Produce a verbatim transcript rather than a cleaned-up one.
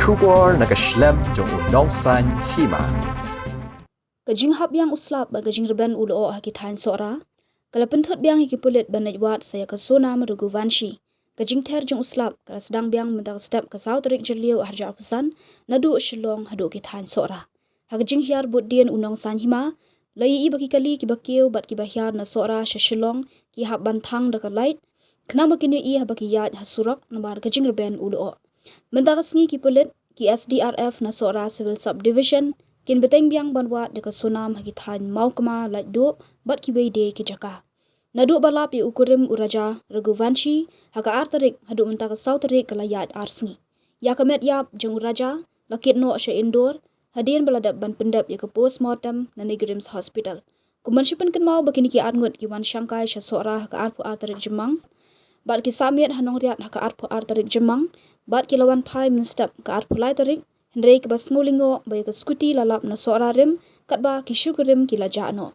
Khubor na ka shlem jong u Nongsaiñ Hima. Ka jinghap biang u slap bad ka jingrben u lyoh ha ki thaiñ Sohra ka la pynthut biang ïa ki pulit ban leit wad sa ïa ka Sonam Raghuvanshi. Ka jingther jong u slap ka la sdang biang mynta ka step ka saw tarik Jylliew arhajar arphew san, naduh Shillong haduh ki thaiñ Sohra. Ha ka jinghiar bud dien u Nongsaiñ Hima la ïohi ba ki kali kiba kiew bad kiba hiar na Sohra sha Shillong ki hap ban thang da ka lait khnang ba kin ïohi haba ki ïaid ha surok namar ka jingrben u lyoh. Mynta ka sngi ki pulit, ki S D R F na Sohra Civil Sub Division, kin bteng biang ban wad da ka Sonam ha ki thaiñ Mawkma, Laitduh bad kiwei de ki jaka. Naduh ba lap ïa u kurim u Raja Raghuvanshi ha ka ar tarik haduh mynta ka saw tarik ka la ïaid ar sngi. Ïa ka met ïap jong u Raja la kit noh sha Indore hadien ba la dep ban pyndep ïa ka postmortem na NEIGRIHMS Hospital. Kum ban shu pynkynmaw ba kine ki arngut ki wan shangkai sha Sohra ha ka arphew ar tarik Jymmang bad ki sah miet ha Nongriat ha ka arphew ar tarik Jymmang bad ki la wan phai mynstep ka arphew lai tarik, hynrei kaba sngewlyngngoh ba ïa ka scooty la lap na Sohra rim katba ki shu kurim ki la jah noh.